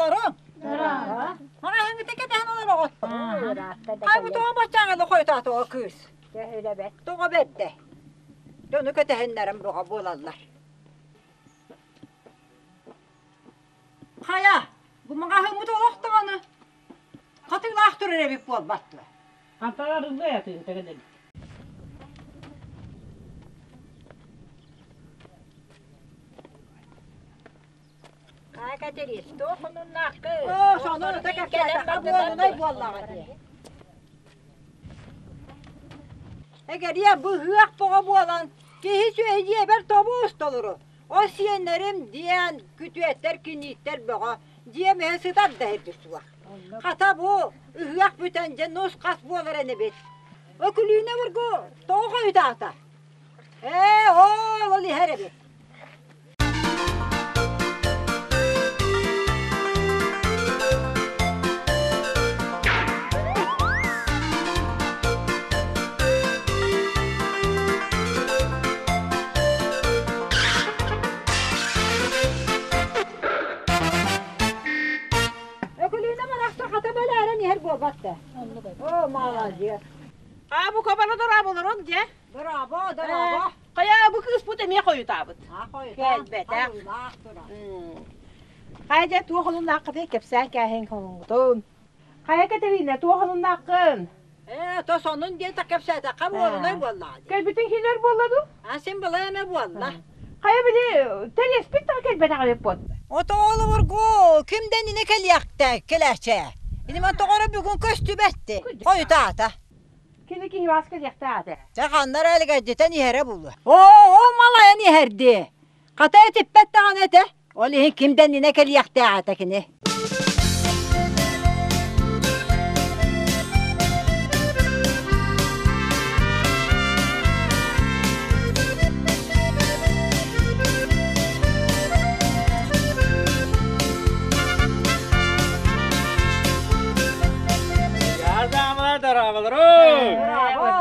Олорун. Маҕаһыҥҥыта кэтэһэн олороҕут. Хай бу тоҕо баччааҥҥа хойутаата ол кыыс? Тоҕо бэрдэ? Дьону кэтэһиннэрэн бөҕө буолаллар. Хайа, бу маҕаһыыммыт олох даҕаны хатыылаах турар эбит буолбат дуо? Хантан арыллыай атыын тэгэлэбит. Оо, сонун ыта кэпсээтэххэ буолунай буоллаҕа дии. Эгэриэ быһыах тоҕо буолан, киһи сүөһү дьиэбэр тобус толору. Ол сиэннэрим диэн күтүөттэр, кинииттэр бөҕө дьиэм иһэ сытар да иһирдьи суох. Хата бу ыһыах бүтэн дьэ нус-хас буолар инибит. Өкүлүүнэ бургу тоҕо хойутаата? Ээ, ол иһэр эбит. Өкүлүүнэ барахсан хата бэлээрэн иһэр буолбат да. Оо, маладьыас. Аа, бу кабана дорооболорун дьэ. Дорообо, дорообо. Хайа, бу кыыспыт эмиэ хойутаабыт. Кэлбэтэх. Хайа дьэ, туох олуннааххытый кэпсээн кээһин хоҥҥутун. Хайа Катерина, туох олуннааххын? Ээ, то сонун диэн так кэпсээтэххэ буолунай буоллаҕа дии. Кэлбитин хинер буолла дуу? А син была эмэ буолла. Хайа били тэлиэспит да кэлбэтэх эбиппут. Ото олобургу ким да иннинэ кэлиэхтэ кэлээчээ. Иним тоҕоро бүгүн көстүбэтти. Хойутаата. Кини киһи бааска диэхтээх этэ. Чэ ханна эрэ элгэдьитэн иһэрэ буолуо. Оо, ол малайан иһэрдии. Хата этиппэт даҕаны этэ. Ол иһин ким да иннинэ кэлиэхтээх этэ кини.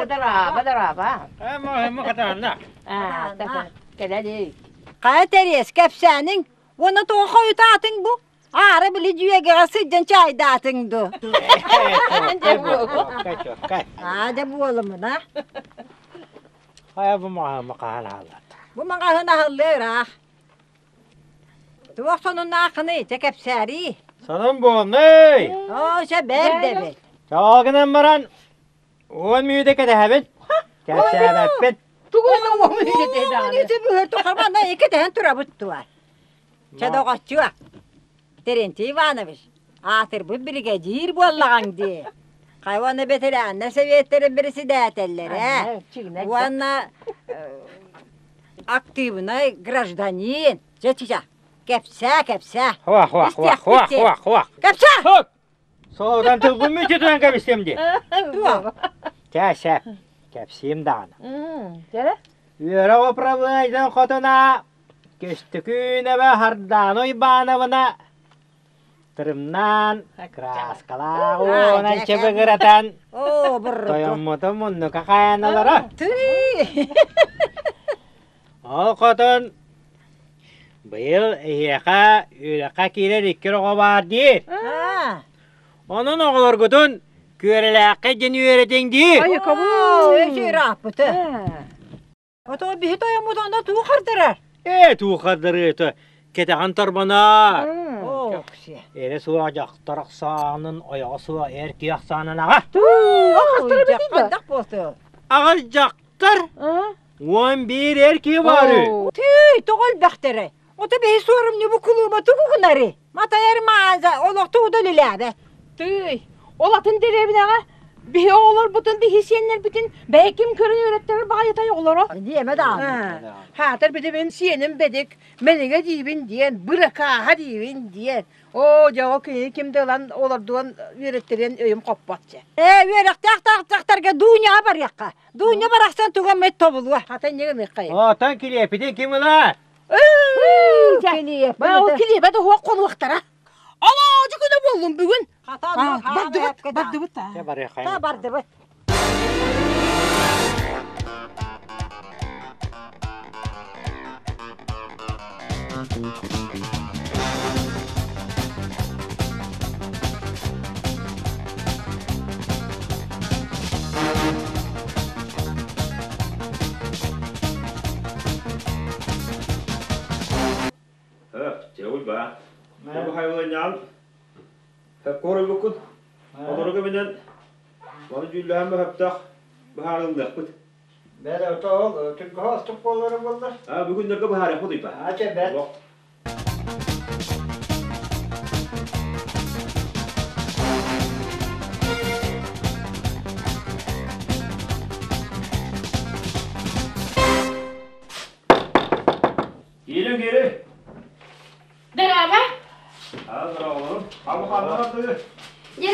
Дорообо, дорообо. Хайа Тэриэс, кэпсээниҥ уонна тоҕо хойутаатыҥ бу? Аара били дьүөгэҕэ сылдьан чаайдаатыҥ дуо? Аа, дьэ буолумуна. Хайа бу маҕаһыын хаһан аһыллар? Бу маҕаһыын аһыллыа ыраах. Туох сонуннааххыный, чэ кэпсээрии. Сонун буолнуй! Оо, чэ бэрт эбит. Чоо гынан баран 10 мүнүүтэ кэтэһэбин. Кэпсээбэппин. Тугу гына 10 мүнүүтэ кэтэһэҕин? Ити быһыр тухарманна кэтэһэн турабыт дуо? Чэ доҕоччуок, Терентий Иванович, аатырбыт биригэдьиир буоллаҕыҥ дии. Хайа уонна бэтэрээннэр сэбиэттэрин председателлэрэ уонна актыыбынай гражданин. Чэ, чэ, кэпсээ, кэпсээ. Хуа, хуа, хуа, хуа, хуа, хуа. Кэпсээ! Соҕуран тылбын мүччү кэбистим дии. Чэ, чэ, кэпсиим даҕаны. Үөрэх управлениетын хотуна Көстөкүүнэбэ Хардаана Уйбаанабына тырымнаан, кырааскалаах уонан чыбыгыратан, тойоммутун муннука хайан олоро. Ол хотун быйыл эһиэхэ үөрэххэ киирэр икки оҕо баар диир. Онон оҕолоргутун Күөрэлээххэ диэн үөрэтиҥ диир. Ырааппыты. Ото биһи тойоммут онно туу хардарар. Ээ, туу хардарыыта кэтэҕин торбоно. Оо, Эрэ суох дьахтар ахсаанын, ойоҕо суох эр киһи ахсаанын аҕа. Хайдах буолту? Аҕыс дьахтар, 11 эр киһи баары. Түй, тоҕо элбэхтэрэй? Ото биһи суорумньу бу кулууба тугу гынары? Матайар мааза олохту удалилээбэт. Тыый, ол атын дэриэбинэҕэ биһи оҕолорбутун, биһи сиэннэрбитин бэйэ ким көрөн үөрэттэрэр баҕайытай оҕолоро? Диэмэ даҕаны. Хаатар били мин сиэним бэдик, мэнигэ диибин диэн, быракааһа диибин диэн. Оо, дьэ, ол кинини ким да ылан олордуон үөрэттэриэн өйүм хоппот дьэ. Ээ, үөрэхтээх дьахтарга Дуняҕа барыахха. Дуня барахсан туга эмэ тобулуо. Хата инньэ гыныаххай. Оттон килиэппитин ким ылар? Килиэп. Ол килиэбэ да уох холуохтара. Алаадьы күнэ буоллун бүгүн. Бардыбыт, бардыбыт. Чэ барыаххайын. Та бардыбыт. Уйбаа. Бу хайвыланньаан Коройбуккун. Олору көмөнөн маны дьүүллэһэн бөһөптөх быһаарыллыахпыт. Бэрэ ото ол түргөһө астык буоллара буоллар. А бүгүннэргэ быһаарыахпыт уйба. А чэ бэт. Киирин киирин. Дорообо. Дьэ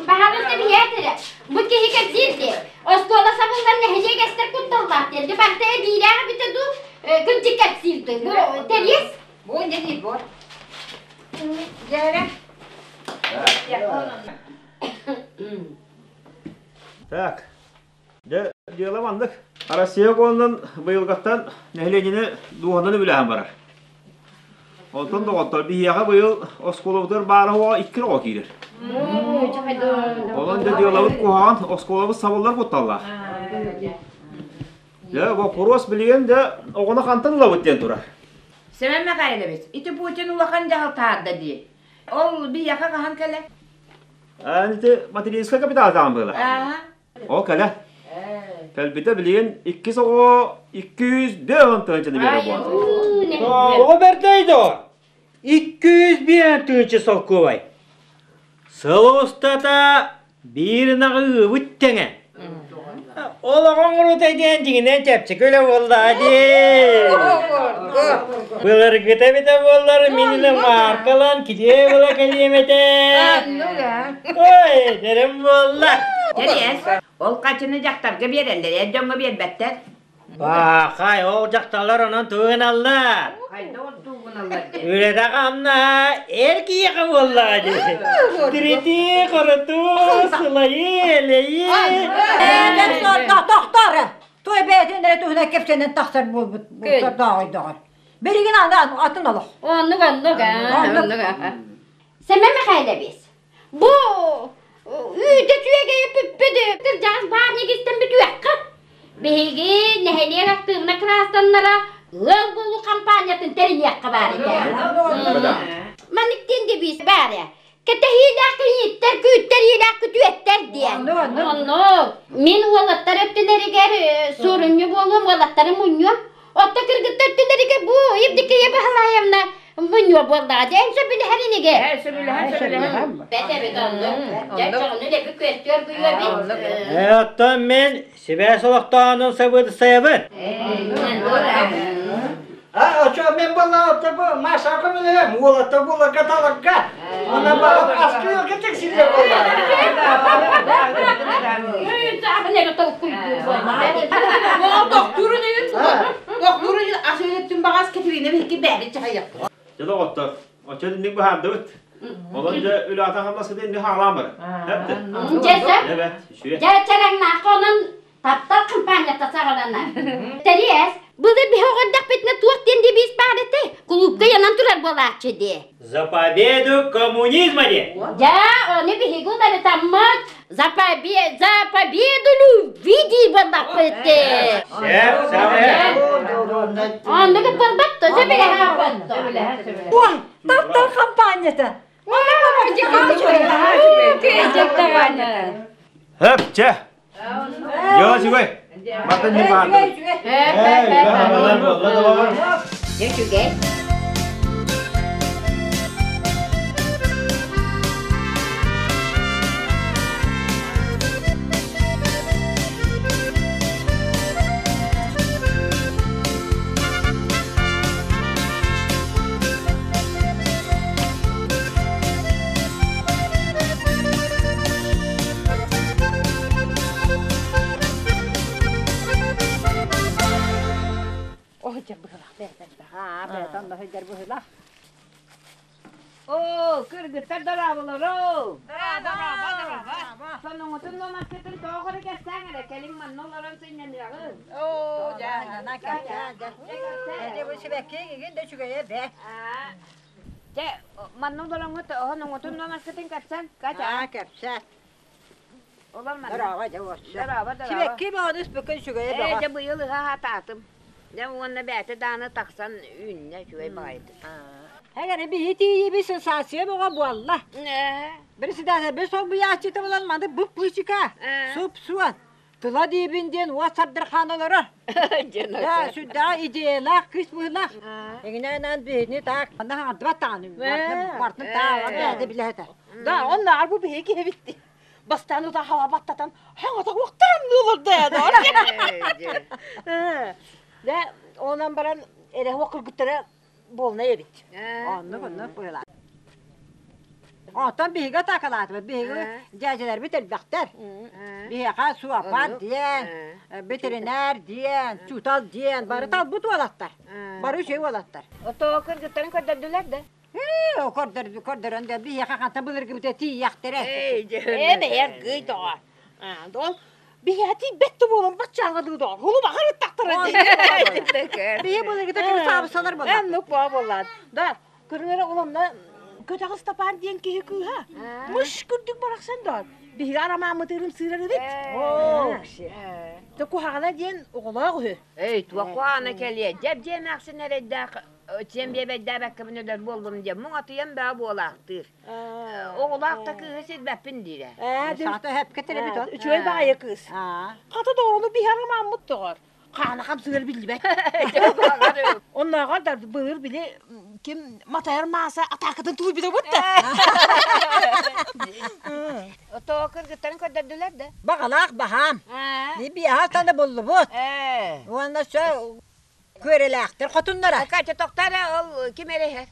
баһаалыста биһиэтирэ. Бу киһи кэпсиир дии. Оскуола сабыллан нэһилиэк эстэр кутталлаах диэн. Дьэ барыта эбиилээх эбитэ дуу, кырдьык кэпсиир дуу. Бу тэриэс. Бу не диир бу. Дьээрэ. Так. Дьэ, дьыала маннык. Россия уонунан быйылгаттан нэһилиэнньэни дууһанан үбүлэһэн барар. Онтон доҕоттор, биһиэхэ быйыл оскуолабытыгар баара оҕо икки оҕо киирэр. Онон дьэ дьыалабыт куһаҕан, оскуолабыт сабыллар кутталлаах. Дьэ, боппуруос билигин дьэ оҕону хантан ылабыт диэн турар. Семен Михайлович, ити Путин улахан дьаһал таһаарда дии. Ол биһиэхэ хаһан кэлэ? Ити материнскай капитал таҕан быһыылаах. Ол кэлэ. Кэлбитэ билигин иккис оҕо 205 тыһыынчаны биэрэр буолан. Оҕо бэрдэй доо. 205 тыһыынча солкуобай. Сыл устата биир ынаҕы ыыбыт тэҥэ. Ол оҕо оҥорута диэн дьиҥинэн чэпчэки үлэ буоллаҕа дии. Былыргыта эбитэ буоллар мин илэ мааркалаан килиэп ыла кэлиэм этэ. Ой, дэрим буолла. Тэриэс, ол хачыны дьахтарга биэрэллэр, эр дьоҥҥо биэрбэттэр. Баахай, ол дьахталлар онон тугуналлар. Хайда ол тугуналлар диэн. Үлэтэ хамнаһа эр киһиэхэ буоллаҕа дии. Тиритии, хорутуу, сылайыы, элэйии. Тохтоор! Той бэйэтин эрэ туһунан кэпсэнэн тахсар буолбут сордооҕойдоҕор. Билигин аны атын олох. Оннук, оннук, оннук. Сэмэн Михайлович, бу үүтэ үчүгэйэ бүппүт кырдьаҕас баанньык истэн бүтүөххэ. Биһиги нэһилиэк актыыбына кыраастаннара ыал буолуу хампаанньатын тэриниэххэ баар этэ. Маннык диэн девиз баар ээ. Кэтэһиилээх кийииттэр, күүттэриилээх күтүөттэр диэн. Онно мин уолаттар өттүлэригэр суорунньу буолуом, уолаттары мунньуом. Отто кыргыттар өттүлэригэр бу Евдокия Баһылаевна мунньуо буоллаҕа дьэ эн сөбүлэһэр инигэ. Сөбүлэһэн, сөбүлэһэн. Бэт эбит оннук. Дьэ дьону лэби күөстүөр гүйүөбүт. Оттон мин сибээс олохтоонун сабыдысайабын. А, очо мен була отобу Маша көмөлөһөм уолата була каталогка. Она баар аскыга тексиле була. Тохтуурун өйүн тохтуурун ас өйөттүн баҕас Катерина биһикки бэйэбит чахайыахпыт. Дьэ доҕоттор, оччо итинник быһаардыбыт. Онон дьэ үлэҕэ хамнаскытын инни хаалаан барар. Эптэ. Дьэ сөп. Эбэт, үчүгэй. Дьэ чараҥнаахха онон таптал компанията саҕаланар. Тэриэс, былыр биһи оҕордохпитинэ туох диэн девиз баар этэй? Кулуупка янан турар буолааччы дии. За победу коммунизма диэн. Дьэ, ону биһиги уларытаммыт за победу, за победу любви дии буоллахпыт. Сөп, сөп. Оннук буолбат то, сөбүлэһэ Ой, таптал хампаанньата. Хөп, чэ. Дьэ, үчүгэй. Мартын не баарды. Үчүгэй. Оо, кыргыттар дорооболору! Сонуҥутун нуомаскытын тоҕо эрэ кэпсээҥ эрэ, кэлиҥ манна олорон сынньаныаҕыҥ. Оо, дьэ, бу сибэкки игин да үчүгэйэ бэ. Дьэ, манна олороҥҥут оһон нуомаскытын кэпсээн, Катя. Аа, кэпсээ. Олор манна. Дорообо, дьэ, уосса. Дорообо, дорообо. Сибэкки бөҕөнү үспүккүн үчүгэйэ Ээ, бөҕө. дьэ, быйыл ыһа хатаатым. Дьэ уонна бэйэтэ даҕаны тахсан үүннэ үчүгэй баҕайытык. Эгэр биһи тиийиби сенсация бөҕө буолла. Председатель солбуйааччыта булан маны бып-быычыка, суп-суон. Тыла диибин диэн уот сардырхаан олорор. Да, сүрдээх идеялаах кыыс быһыылаах. Эҥинээнэн биһини таак манна хаҥардыбат даҕаны. Бартын таа бэйэтэ билэһэтэ. Да, оннааҕар бу биһиги киһибит Бастаан утаа хаба баттатан хаҥата уохтаран олордо Дэ, онон баран эрэ кыргыттара буолна эбит. Оннук, оннук быһыылаах. Оттон биһиги атаакалаатыбыт. Биһиги дьээдьэлэрбит элбэхтэр. Биһиэхэ суоппар диэн, ветеринар диэн, чутал диэн бары талбыт уолаттар. Бары үчүгэй уолаттар. Ото кыргыттарын көрдөрдүлэр да? Ээ, көрдөрөн да биһиэхэ хантан былыргыбыта тиийиэхтэрэ. Ээ, бэйэр гый доҕор. Ол биһиэхэ тиийбэт да буолан баччааҥҥа дуу доҕор. Хулу баҕар ыттахтара дии. Биһи былыргыта ким саабысалар буолла. Оннук буола буоллаат. Да, көрүҥэрэ ол онно Көтөх Ыстапаан диэн киһи кыыһа. Мыш күрдүк барахсан доҕор. Биһиги арамааммытыырым сыырар эбит. Дэ куһаҕана диэн оҕолоох үһү. Эй, туох куһаҕана кэлиэ. Дьэп дьиэ эмээхсин эрэйдээх сиэн биэбэйдээбэккэбин өлөр буоллум диэн муҥ атыйан бөҕө буолаахтыыр. Оҕолоох да кыыһы сирбэппин диирэ. Саата эһэпкэ теребит ол. Үчүгэй баҕайы кыыс. Хата доҕону биһи арамааммыт доҕор. Хаана хамсыыр биллибэт. Оннооҕор да былыр били ким матайар мааса атаакатын тулуйбута бутта. Ото кыргыттарын көрдөрдүлэр да? Баҕалаах баһаам. Биһа таны буллубут. Уонна сө Күөрэлээхтэр хотуннара. Катя тохтоо ол ким эрэ иһэр?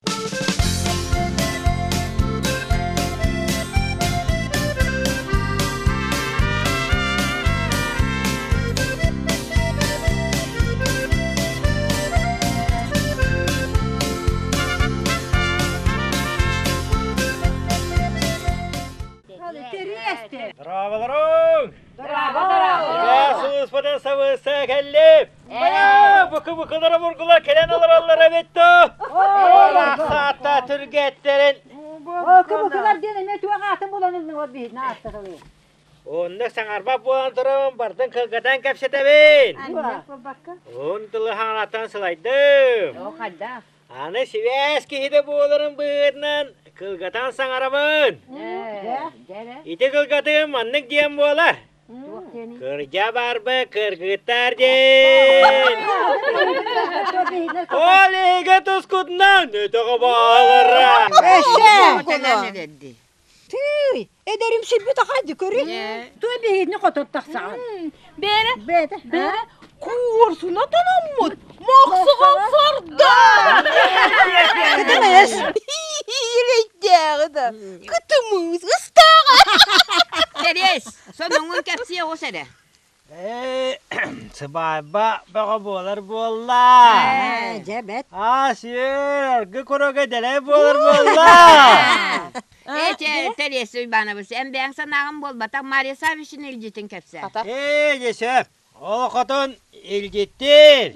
Здраволорун! Здраво! Сулуспадан сабыса кэллим! Букы-букылара бургулар кэлэн олороллор эбит дуу? Саата түргэттерин. Букы-букылар диэн эмиэ туох аатын булан ыллыҥ биһиги ааттаталыы. Онно саҥарбат буолан турабын бардын кылгатан кэпсэтэбин. Уһун тылы хаҥалаттан сылайдым. О, хайдах? Аны сибээс киһитэ буоларын быһыытынан кылгатан саҥарабын. Ити кылгатыым маннык диэн буолар. Кырдьа барбы кыргыттар диэн. Ол эһиги тускутунан өтөҕө баалара. Тыый, эдэрим сирбит ахайды көрү. Туй биһигини хотор тахсаҕын. Бээрэ, бээрэ, куорсуна тономмут, мохсоҕо сордо! Кытымыс! Ирэйдээҕи да, кытымыс, ыстааҕа! Тэриэс, сонуҥун кэпсиэ оҕус эрэ. Ээ, сыбаайба бөҕө буолар буолла. Дьэ бэт. Аа, сүөр, аргы курога дэлэй буолар буолла. Ээ, Тэриэс Уйбаанабыс, эн бэйэҥ санааҕын буолбатах, Мария Саввична илдьитин кэпсээ. Ээ, дьэ сөп. Ол хотун илдьиттиир.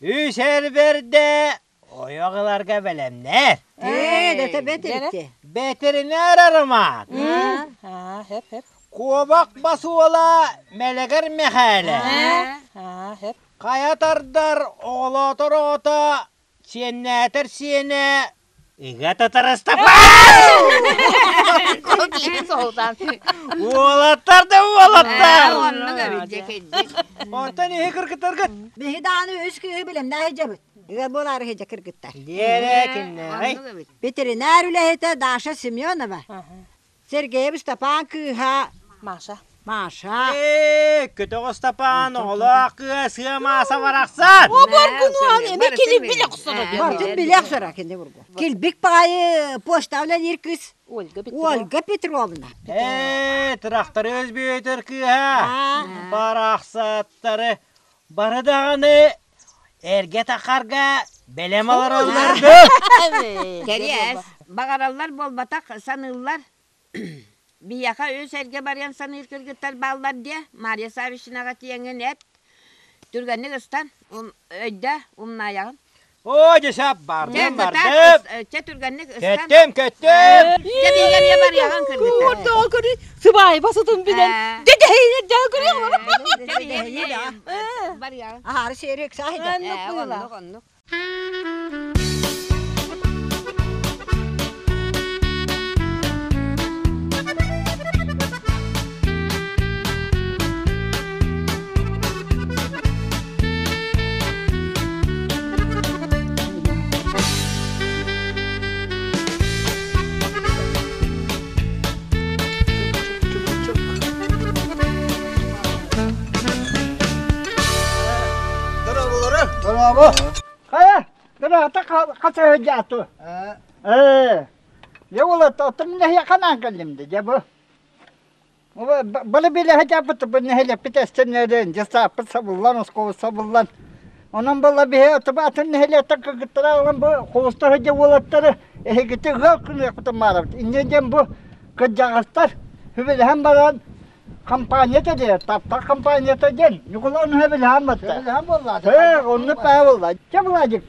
Үс эр бэрдэ ойох ыларга бэлэмнэр. Ээ, дэтэ бэтиритти. Бэтэринээр аромат. Куобах басуола Мэлэгэр Мэхээлэ. Хайа тардар оҕолоотор оҕото, сиэннээтэр сиэнэ Ыга Татарыстапа! Уолаттар да уолаттар! Оннук эбит дьэ кэлдик. Онтон иһи кыргыттаргыт. Биһи даҕаны үс кыыһы билэмнээх дьэбит. Ыал буолаары дьэ кыргыттар. Диэрэ кимнээҕий? Ветеринар үлэһитэ Даша Семенова. Сергеев Степан кыыһа Маша. Маша. Ээ, көтөҕө Степан оҕолоох кыа сыа Мааса барахсан. О, бургунуан эми кини биле охсоро. Бартын биле охсоро кини бургу. Килбик баҕайы почта үлэлиир кыыс Ольга Петровна. Ольга Петровна. Ээ, тырахтарыыс Бүөтүр кыыһа. Барахсаттары бары даҕаны эргэ тахарга бэлэм олороллор дуу? Кэриэс, баҕараллар буолбатах, саныыллар. Биһиэхэ үс эргэ барыан саныыр кыргыттар бааллар диэ, Марья Саввичнаҕа тиэҥҥин эт, түргэнник ыстан, өйдөө, умнаайаҕын. Оо, дьэ бардым, бардым. Чэ түргэнник ыстан. Кэттим, кэттим. Чэ биһиги барыаҕын кыргыттар. Куурдуҕа көрү сыбаайба сытын билэн дьэдэһиинэ дьаа көрүөх Чэ биһиги барыаҕын. Аһары сиэрик саайда. Оннук, оннук. Bravo. Хайа, дыраата хаса жаату. Э. Я ула тотум нехи ханан кэллим де бу. Балы билэ хачааппыт бу нэһилиэкпит эстэннэрин, дьассааппыт сабыллан, оскуола сабыллан. Онон буолла биһи отуба атын нэһилиэктэр кыргыттара ылан бу холустар сылдьар уолаттары эһигити ыал гыныахпытын баарабыт. Инньэ диэн бу кырдьаҕастар сүбэлэһэн баран компанията диэн, таптал компанията диэн Ньукулай ону сөбүлэһэн батта. Сөбүлэһэн буолла. Ээ, оннук баа буолла. Чэ, Владик,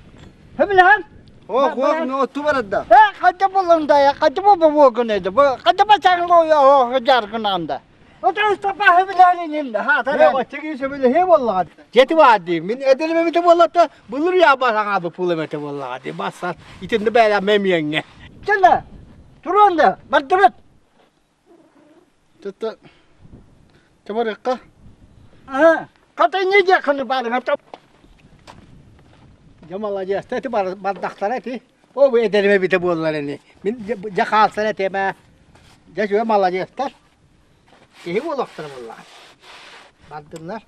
сөбүлэһэн? О, хуох, ну, отту барадда. Э, хадда буллунда, хадда бу бу гынайды. Бу хадда бачаңлы жаргынанда. Отон стопа хөбүлэһэн ха Э, оччеги сөбүлэһиэ буоллаҕа. Жети баар дии. Мин эдэлим эмите буоллата, былыр яба саҥаабы пул эмете буоллаҕа дии. Бассар итинни бэйэ мэмиэҥҥэ. Чана, туруонда, бардыбыт. Тата Табарыкка. А, хата не дьаханы баарыҥа Дьэ маладьыас, эти бардахтара эти. О, бу эдэрим эбитэ буоллар ини. Мин дьэ хаалсар этим ээ. Дьэ үчүгэй маладьыастар. Киһи буолуохтара буоллаҕа. Бардыннар.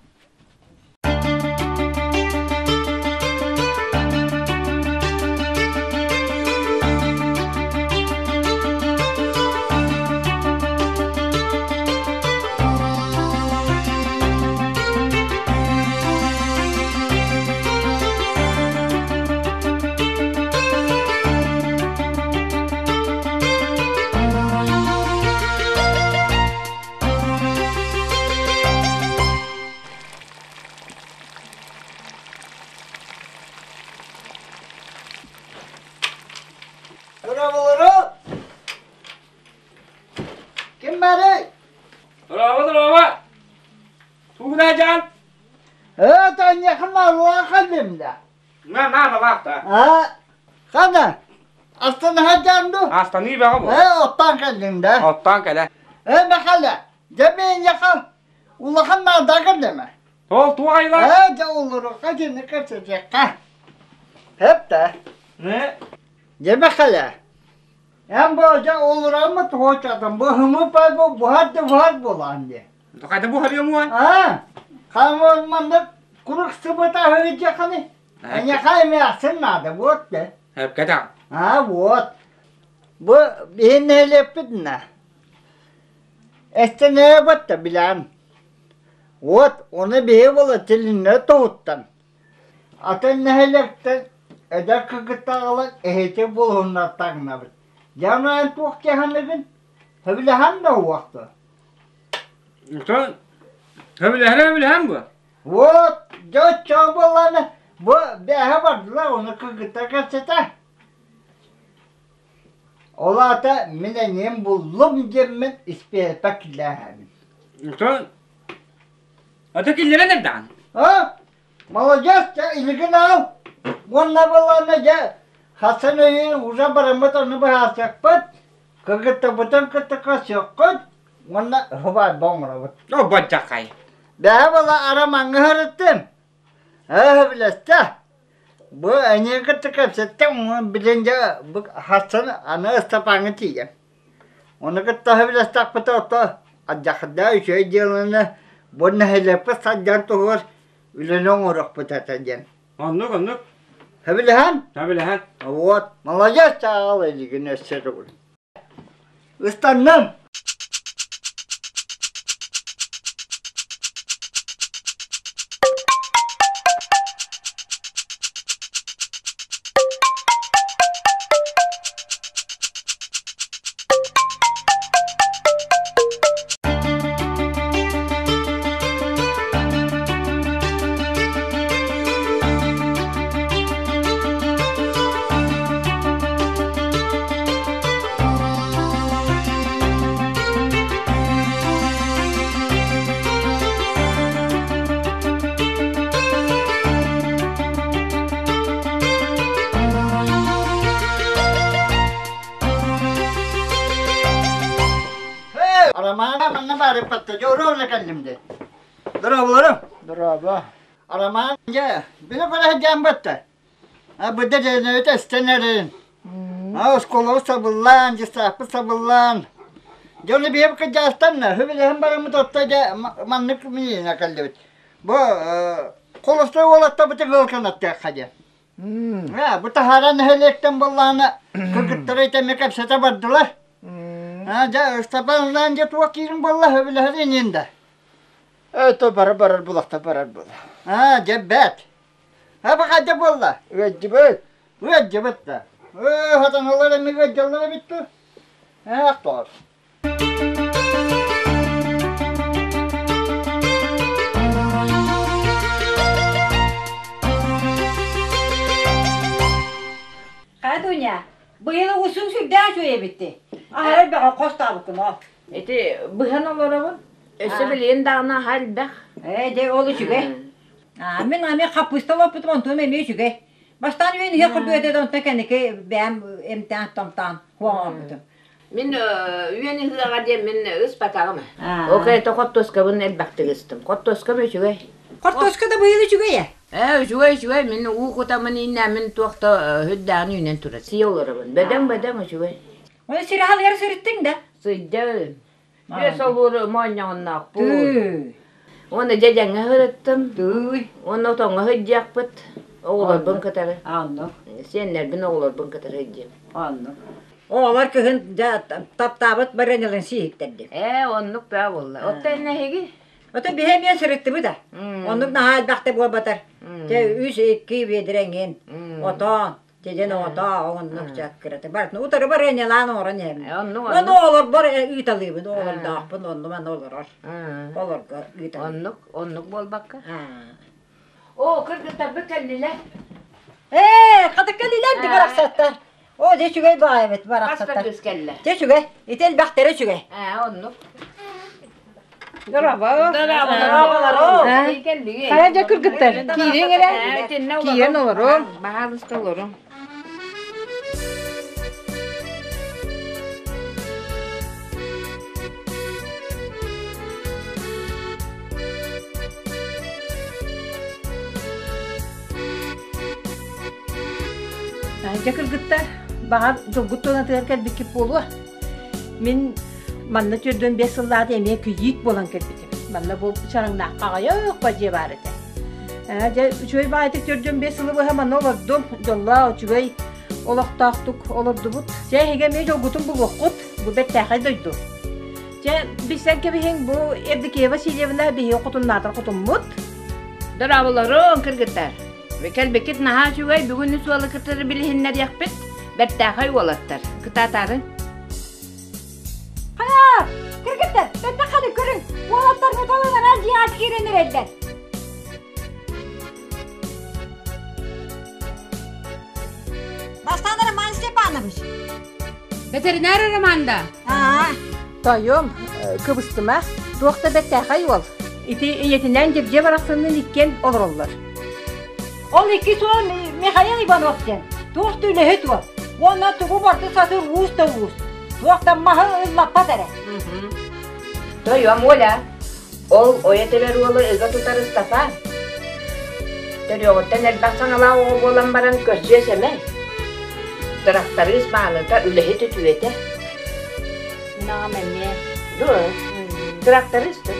Браво! Ким баарый? Браво, браво! Тугунаажаан? Э, таанньахын каллым да. На, на, на, А, хана? Астана хаджан ду? Астаныы бөҕө бу. Э, оттан кэллиҥ да? Оттон кэлэ. Э, Михаля, дьэ миэхэ улахан наада кэллэмэ. Ол туох айла? Э, дьэ олоруохха дьиэни кэпсэтиэххэ. Хэп да. Не? Дьэ, Михаля, эн бу дьэ олороммут туочатым, бу хымы пай бу буһар да буһар буолаан дии. Хайда бу харыамуа? А, хамон маннык курук сыбыта сылдьаххыный? Эйиэхэ эмээхсин наада, вот да. Хэпкэтэ. А, вот. Бу биһин нэһилиэкпит Эстэнээбэт да билэм. Вот, ону биһи була тилиннэ тоһуттан. Атын нэһилиэктэн эдэр кыргыттар эһити булуһуннар таҥнабыт. Дьэ, ону эн туох киһаныгын? Сөбүлэһэн да уохту. Оттон сөбүлэһэр сөбүлэһэн бу. Вот, дьэ оччоҕо буоллаҕына, бу бээһэ бардылар, ону кыргыттар кэпсэтэ. Ол аата мин эйиэм буллум диэммин испиэһэппэр киллээһэбин. Оттон ата киллэрэн эрдэҕин. А, молодец, дьэ илигин аал. Уонна буоллаҕына дьэ хасан өйүүн уже бараммыт ону быһаарсыахпыт, кыргыттарбытын кытта көрсүөххүт уонна сыбаайба оҥоробут. О, бадьахай. Бэһэ буола арамаҥҥа сырыттым. Ээ, билэстэ. Бу эйиэхэ кытта кэпсэттим, билин дьэ бу хассан аны Ыстапааҥҥа тиийэн. Ону кытта сөбүлэстэхпит ото алдьархайдаах үчүгэй дьыаланы бу нэһилиэкпит сайдар туһугар үлэни оҥоруохпут этэ диэн. Оннук, оннук. Сөбүлэһэн? Сөбүлэһэн. Вот, молодец, чаҕал илигин өссө төгүл. Ыстанным! бары патта, ровно кэллим де. Здорово, Здорово. Арамаан дьэ, били көрө сылдьан батта. А быда дьэнэбит эстэн эрин. А оскуолабыт сабыллаан, дьыссааппыт сабыллаан. Дьону биһиэп кыдьаастан хүбүлэһэн бараммыт отто дьэ маннык миниинэ кэллибит. Бу холостой уолаттабытын ыалканаттыахха диэн. Бу таһааран нэһилиэктэн буоллаҕына кыргыттара итэмэ кэпсэтэ бардылар. Дьэ Ыстапаан дьэ туох киирин буолла сөбүлэһэр инин да. Это бара барар булахта барар була. А, дьэ бэт. А бу хайда буолла? Ыаддьыбыт. Ыаддьыбыт да. Ээ, хатаналар эми ыаддьаллар эбит ту. Ээх тоҕор. Хайа Дуня, быйыл усун сүрдээх үчүгэй эбитти. Аһарар бөҕө хостаабыккын ол. Ити быһан олоробун. Өссө билигин даҕаны аһа элбэх. Ээ, дьэ ол үчүгэй. Аа, мин ами хаппыста олоппутум онтум эмиэ үчүгэй. Бастаан үөн иһэ курдук этэ онтон кэнники бэйэм эмтээн томтоон хуоҥорбутум. Мин үөн ыһыаҕа диэн мин ыспатаҕым. Ол кэриэтэ хортуоскабын элбэхтик ыстым. Хортуоскам үчүгэй. Хортуоска да быйыл үчүгэй ээ. Ээ, үчүгэй үчүгэй. Мин уу кутаммын ииннээммин туох да үрдээҕин үүнэн турар. Сии олоробун. Бөдөҥ-бөдөҥ үчүгэй. Оны сири халыгар сырыттыҥ да? Сыйдым. Түөс олуур моонньоҕуннаахпын. Уонна дьэдьэҥҥэ сырыттым. Тыый. Уонна отоҥҥо сылдьыахпыт. Оҕолорбун кытары. Оннук. Сиэннэрбин оҕолорбун кытары сылдьыам. Оннук. Оҕолор кыһын дьэ таптаабыт барыанньаларын сииһиктэрдим. Ээ, оннук баа буолла. Оттон эһиги? Ото биһи эмиэ сырыттыбыт да. Оннук наһаа элбэхтэ буолбатар. Дьэ үс икки биэдирэҥин, отоон, дьэдьэн оҕото оннук чаккырата барытын утары барыанньалаан оҥорон иһэбин. Оннук Ону оҕолорбор ыыталыыбын, оҕолордоохпун онну манна олорор. Олорго ыыталыыбын. Оннук, оннук буолбакка. Оо, кыргыттарбыт кэллилэр. Ээ, хатык кэллилэр ди барахсаттар. Оо, дьэ үчүгэй баҕайы эбит барахсаттар. Хас да кыыс кэллэ. Дьэ үчүгэй. Ити элбэхтэрэ үчүгэй. Ээ, оннук. Дорообо. Хайа дьэ кыргыттар, киириҥ эрэ. Киирэн олоруҥ. Баһаалыста олоруҥ. Дьэ кыргыттар, баҕар дьолгут туонатыгар кэлбиккит буолуо. Мин манна 45 сыллаата эмиэ кийиит буолан кэлбитим. Манна бу Чараҥнаахха аҕыйах дьиэ баар этэ. Дьэ үчүгэй баҕайытык 45 сылы быһа манна олордум. Дьоллоох үчүгэй олохтоохтук олордубут. Дьэ эһиги эмиэ дьолгутун булуоххут. Бу бэртээхэй дойду. Дьэ билсэн кэбиһиҥ бу Евдокия Васильевна биһиги хотуннаатар хотуммут. Дорооболоруҥ, кыргыттар. Кэлбиккит наһаа үчүгэй, бүгүн үс уолу кытары билиһиннэриэхпит. Бэртээхэй уолаттар. Кытаатаарын. Хайа, кыргыттар, бэттэх ханы көрүҥ, уолаттар металлынан дьиэҕэ киирэн эрэллэр. Бастаан Роман Степанович. Ветеринар Романда. Аа. Тойум, кыбыстыма, туох да бэртээхэй уол. Ити ийэтинээн Дьэбдьиэ барахсанныын иккиэн олороллор. Ол иккис уол Михаил Иванов диэн. Туох да үлэһит уол. Уонна тугу барыта сатыыр уус да уус. Туох да маһы ыллаппат эрэ. Тойом Оля, ол ойо тэбэр уолу ыга тутар Ыстапаан. Төрүөҕүттэн элбэх саҥалаах оҕо буолан баран көрсүө сэмэй. Тырахтарыыс мааныта үлэһит үтүөтэ. Мин аҕам эмиэ. Дуо? Тырахтарыыс да?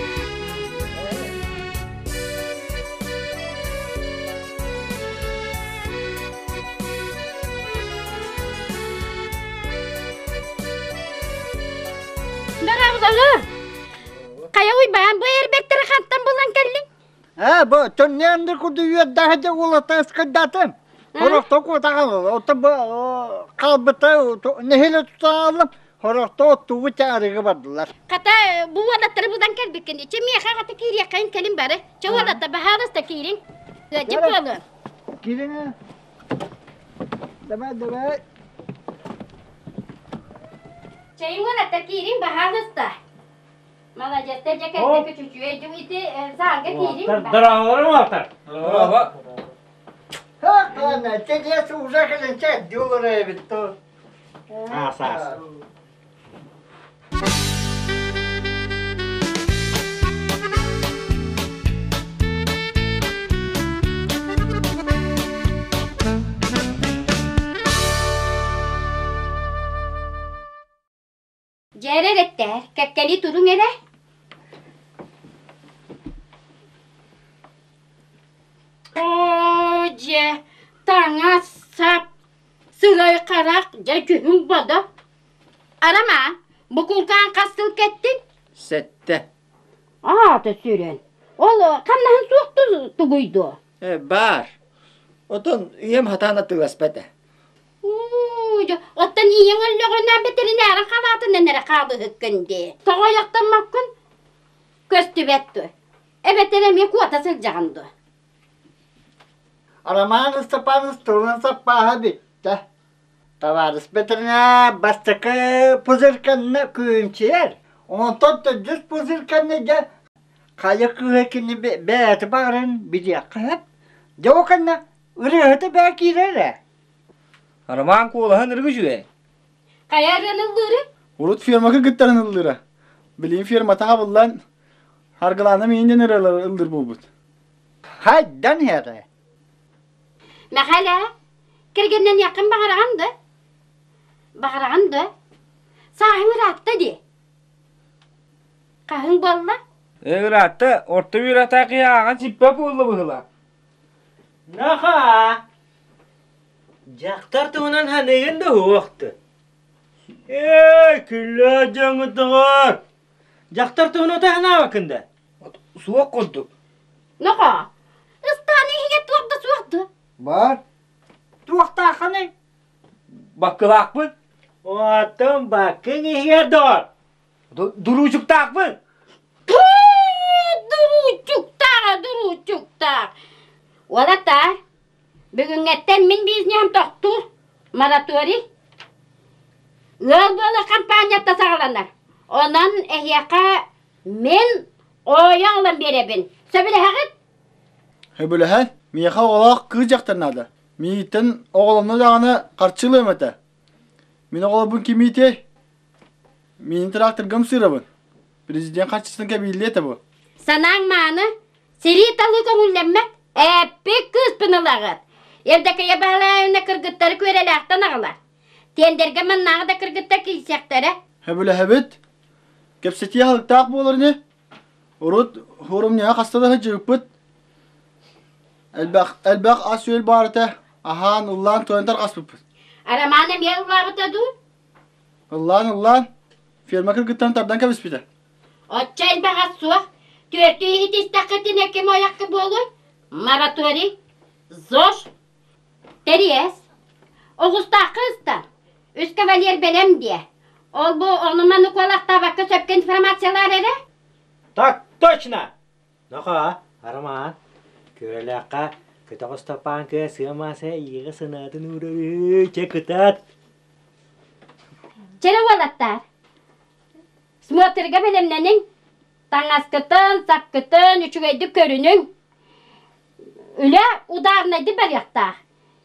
Дорооболоруҥ! Хайа Уйбаан, бу эрбэттери хантан булан кэллиҥ? Ээ, бу төннөөн курдук үөрдээх дьэ уолаттар ыскайдаатым. Хорохто куотаҕал, ото бу хаалбыта нэһилэ тутаалым, хорохто оттуубут арыгы бардылар. Хата бу уолаттары булан кэлбиккин. Чэ миэхэ хата киириэххэйин кэлин бары. Чэ уолатта баһаалыста киириҥ. Ыалдьыт буолуон. Киириҥ. Давай, давай. Чэйиҥ уолаттар киириҥ баһаалыста. Молодецтар дьэ кэлбэккэ үчүгэй дьум ити саалга киириҥ. Здороваларым уолаттар. Здорово. Ха, те уже кэлэн дьулар эбит то. Аас, аас. Дьэ эрэттээр, кэккэлии туруҥ эрэ. Оо, дьэ, таҥас сап, сырай харах, дьэ дьүһүн бодо. Арамаан, бу кулкаан хас сыл кэттин? Сэттэ. Аата сүрэн. Ол хамнаһын суох тугуй дуо? Э, баар. Отон ийэм хатаан атыыласпат ээ. Уу, оттон ийэҥ өллөҕүнэ бэтэринээрин халаатынан эрэ хаалыһыккын дии. Тоҕо айахтаммаккын? Көстүбэт дуо? Эбэтэр эмиэ куота сылдьаҕын дуо? Роман Степанович тылын саппааһа бүттэ. Табаарыс бэтэринээр бастакы пузырьканы күөмчүйэр, онтон төрдүс пузырьканы дьэ хайа кыыһа кини бэйэтэ баҕарарын билиэххэ сөп. Дьэ ол кэннэ ырыаһыта бээ киирэр ээ. Роман куолаһын ыргы үчүгэй. Хайа ырыаны ыллыырый? Урут фермака кыттарын ыллыыра. Билигин фермата хабыллан, Аргылаана миин диэн ырыалары ыллыыр буолбут. Хайдан иһэрэ? Мэхээлэ, кэргэннэниэххин баҕараҕын да? Баҕараҕын да? Сааһыҥ ыраатта дии. Хаһыҥ буолла? Ыраатта, орто үөрэхтээх киһи ааҕан сиппэ буолла быһыылаах. Наха! Дьахтар туһунан ханыгын да уохту. Эй, күллээ дьоҥутугар! Дьахтар туһунан таһынаабаккын да? Суох курдук. Нохоо, ыстаан иһигэр туох да суох дуо? Бар. Туохтааххыный? Баккылаахпын. Оттон баккыҥ иһигэр доҕор. Дуруучуктаахпын. Дуруучуктаах, дуруучуктаах. Уолаттаар, бүгүҥҥэттэн мин бизнеһим тохтуур. Мораторий. Ыал буола хампаанньата саҕаланар. Онон эһиэхэ мин ойо ылан биэрэбин. Сөбүлэһэҕит? Сөбүлэһэн, миэхэ оҕолоох кыыс дьахтар наада. Миигиттэн оҕолонно даҕаны харчы ылыам этэ. Мин оҕолорбун ким иитиэй? Миин тракторгам сыырабын. Президент харчытын кэбииллиэ этэ бу. Санааҥ мааны, сирии талыы көҥүллэммэт. Эппит кыыспын ылаҕыт. Евдокия Баһылаевна кыргыттары күөрэлээхтэн аҕалар. Тендергэ маннааҕы да кыргыттар киирсиэхтэрэ. Сөбүлэһэбит. Кэпсэтии аһылыктаах буолар ини. Урут форумҥа хаста да сылдьыбыппыт. Элбэх, элбэх ас-үөл баар этэ. Аһаан, ыллаан, туойан тарҕаспыппыт. Арамаан эмиэ ыллаабыта дуу? Ыллаан, ыллаан, ферма кыргыттарын тардан кэбиспитэ. Оччо элбэх ас суох. Түөртүү иһит истэххитинэ ким ойоххо буолуой? Мораторий, ЗОЖ, Тэриэс, оҕустаахха ыстан, үс кавалер бэлэм диэ. Ол бу ону-маны куолахтаабакка сөпкө информациялаар эрэ. Так точно! Нохоо, Арамаан, Күрэлээххэ Көтөх Ыстапааҥкыга сыа-мааса эйиэхэ санаатын уурар чэ кытаат! Чэрэ уолаттаар, смотрга бэлэмнэниҥ, таҥаскытын, сапкытын үчүгэйдик көрүнүҥ. Үлэ ударнайдык барыахтаах.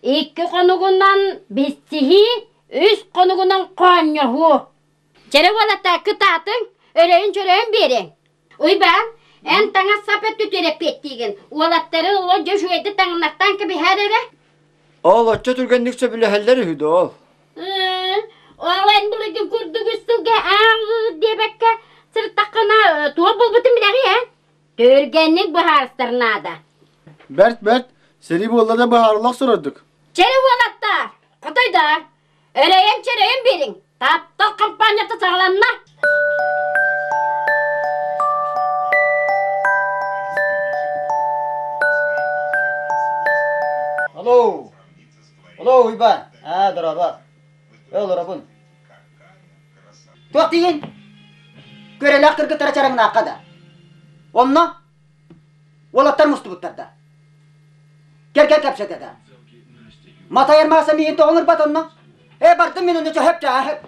Икки хонугунан билсиһии, үс хонугунан хоонньоһуу. Чэрэ уолаттар кытаатыҥ, өрөйүн-чөрөйүн биэриҥ. Уйбаан, эн таҥас-сап өттүтүгэр эппиэттиигин. Уолаттары олор дьэ үчүгэйдик таҥнартаан кэбиһээр эрэ. Ол оччо түргэнник сөбүлэһэллэр үһү дуо ол? Ол эн былыргы курдук үс сылга ааҕыы диэбэккэ сырыттаххына туох буолбутун билэҕий эн? Түргэнник быһаарыстар наада. Бэрт бэрт, сэрии буолла да быһаарыллах сурардык. Чэрэ уолаттар, хотойдоор, өрөйөн-чөрөйөн биэриҥ. Таптал хампаанньата саҕаланна. Алло! Алло, Уйбаан! Аа, дорообо. Олоробун. Туох диигин? Күөрэлээх кыргыттара чараҥнаахха да. Онно уолаттар мустубуттар да. Кэргэн кэпсэтэ да. Матайар мааса миигин тоҕо ыҥырбат онно? Ээ, бардым мин онно чөһөп чааһып.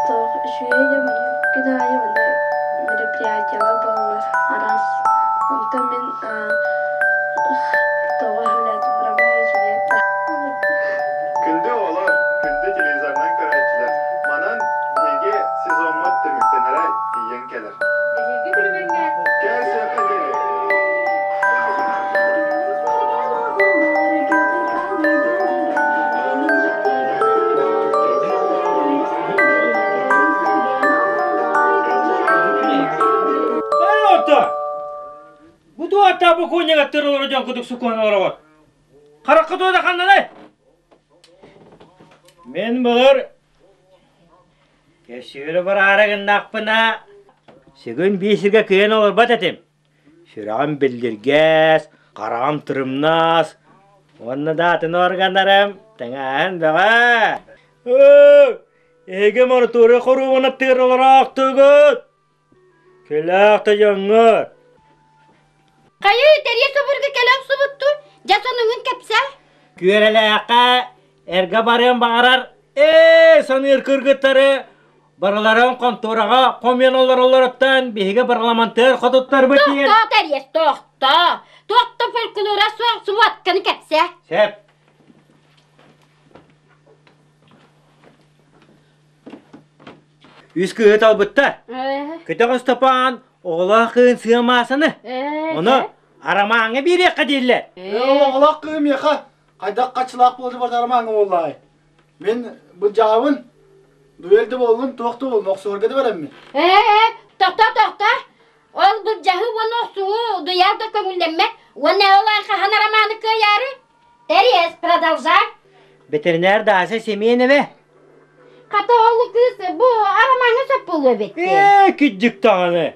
Туох үчүгэй да маннык күн аайы манна мероприятиелар буолаллар араас. Онтон мин тоҕо сөбүлээтим Ромео и Джульетта. Күндү оҕолор, күндү телевизорынан көрөөччүлэр, манан биһиги сезоммут түмүктэнэрэ тиийэн кэлэр. Эһиги күлүмэҥҥэ Кэл сөпкө диэри. Бу туота бу куонньага тырылары дьон кудук сукуон олороҕут. Харахха туота ханнанай? Мен былыр кэсиэрэ бараары гыннахпына сүгүн биисиргэ кыайан олорбот этим. Сүрэҕим биллиргэс, хараҕым тырымнас, уонна да атын органнарым тэҥээһин бөҕө. Эһиги мораторий хоруобун аттыгар олороохтугут. Кэлээх да дьоҥҥор. Хайыы, тэрийэ собурга кэлэ охсубуттуу, дьэ сонуҥун кэпсээ. Күөрэлээххэ эргэ барыан баҕарар ээ саныыр кыргыттары барыларын хонтуораҕа хомуйан олороллоруттан биһиги парламентар хотуттарбыт диэн Тохтоо, Тэриэс, тохтоо. Туох да фольклора суох субуотканы кэпсээ. Сөп. Үс кыыһы талбыттар. Көтөх Ыстапаан оҕолоох кыын сыамаасаны. Ону Арамааҥҥа биэриэххэ дииллэр. Оҕолоох кыым миэхэ хайдах хаччылаах буолду барда Арамааҥҥа буоллаай. Мин былдьаабын, дуэль да буоллун, туох да буоллун, охсуһарга да бэлэммин. Ээ, тохтоо, тохтоо. Ол былдьаһыы уонна охсуһуу дуйаар да көҥүллэммэт. Уонна ол хаһан Арамааны кыайаары? Тэриэс, продолжай. Ветеринар Дася Семенова. Хата ол кыыс бу Арамааҥҥа сөп буолуо эбит. Ээ, киддик даҕаны.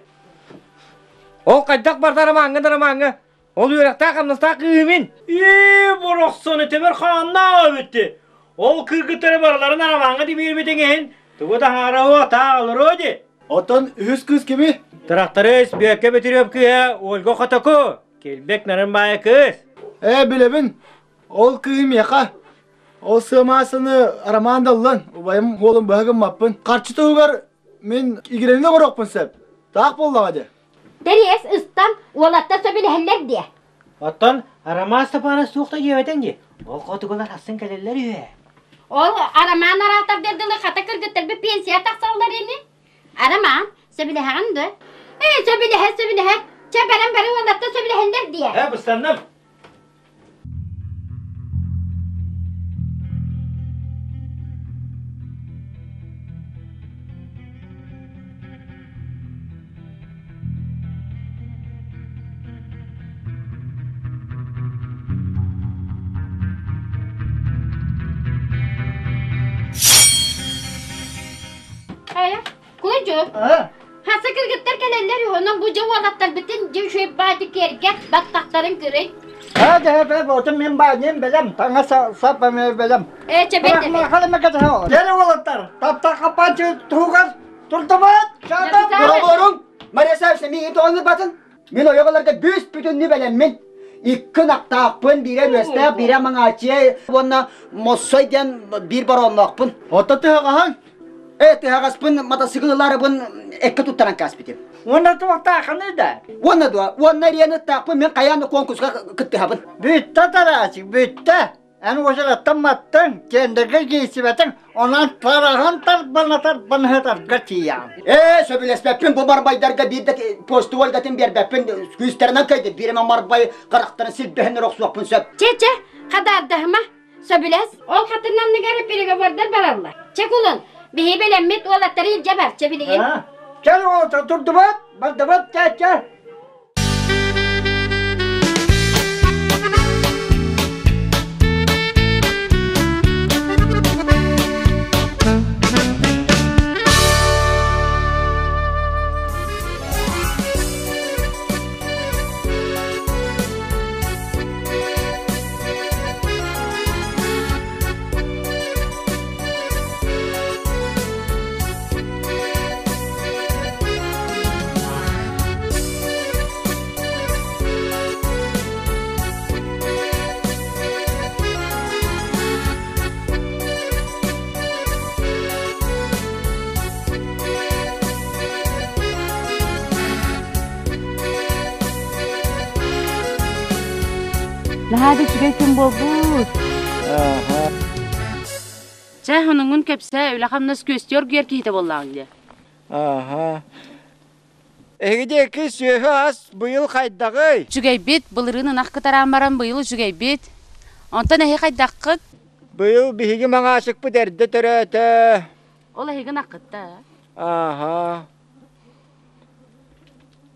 Ол хайдах барда Арамааҥҥа да Арамааҥҥа? Ол үөрэхтээх-хамнастаах кыыһымин. Ээ, борохсону темир хааннаах эбитти. Ол кыргыттары барыларын Арамааҥҥа дибиэрбитиҥ иһин тугу таһаарауа таалыруо ди. Оттон үһүс кыыс кими? Тракторист Бүөккэ Бөтүрүөп кыыһа Ольга Хотоку. Килбик нарын баайа кыыс. Ээ, билэбин. Ол кыыһы миэхэ. Ол сыамаасыны Роман Даллан, убайым уолун быһа гыммаппын. Харчы туһугар мин игирэни оҥоруохпун сөп. Таах буоллаҕа дии. Тэриэс ыстан, уолаттар сөбүлэһэллэр диэ. Оттон Роман Степанович суох да диэбэтиҥ дии. Ол хотугулар ахсын кэлэллэр үһү. Ол Арамаан араатар дылы хата кыргыттарбы пенсия тахсаллар ини. Арамаан, сөбүлэһэҕин дуо? Ээ, сөбүлэһэ, сөбүлэһэ. Чэ, баран бары уолаттар сөбүлэһэллэр диэ. Ээ, быстанным. Хайа, Кулунчук, хаса кыргыттар кэлэллэр үһү, онон бу дьэ уолаттарбытын дьэ үчүгэй баайды киэргэт, баттахтарын кырый. Ха, дэ, дэ, отun мен бааньым бэлэм, таҥа сап эмэ бэлэм. Ээ, чэбэт Дьэ уолаттар, тапта хаппанчы туһугар турдубат, чаатан. Бороҕоруҥ, Мария Савична, миигин тоҕо ыҥырбатын? Мин ойоҕолорго бүс бүтүннүү бэлэммин. Икки ынахтаахпын, биирэ үөстээх, биирэ маҥааччыйа уонна Моссой диэн биир бороонноохпун. Отто тыһаҕаһыҥ? Э, тыһаҕаспын мотоцикл ылаарыбын эккэ туттаран кааспитим. Уонна туохтаахыный да? Уонна дуо? Уонна Рианы мен хайаан да конкурска кыттыһабын. Бүттэ Тарасик, бүттэ. Эн уочараттан маттыҥ, тендергэ киирсибэтиҥ, онон тараһан тарбана-тарбана сытарга тиийэҕин. Ээ, сөбүлэспэппин, бу барбайдарга биир да посту Ольгатын биэрбэппин, күүстэринэн кыайдым, биир эмэ марбай харахтарын силбэһиннэр охсуохпун сөп. Чэ-чэ, хадаардахыма, сөбүлэс. Ол хатын анныгар переговордар бараллар. Чэ, кулун, биһи бэлэммит уолаттары илдьэ бар, чэ билигин. Чэ, уолаттар турдубат, бардыбат, чэ-чэ. Наһаа да үчүгэй күн буолбут. Чэ, онуҥҥун кэпсээ, үлэ-хамнас күөстүү оргуйар киһитэ буоллаҕыҥ дии. Аха. Эһиги диэки сүөһү ас быйыл хайдаҕый? Үчүгэйбит, былырыын ынах кытараан баран быйыл үчүгэйбит. Онтон эһи хайдаххыт? Быйыл биһиги маҥаачыкпыт эрдэ төрөөтө. Ол эһиги ынаххыт да? Аха.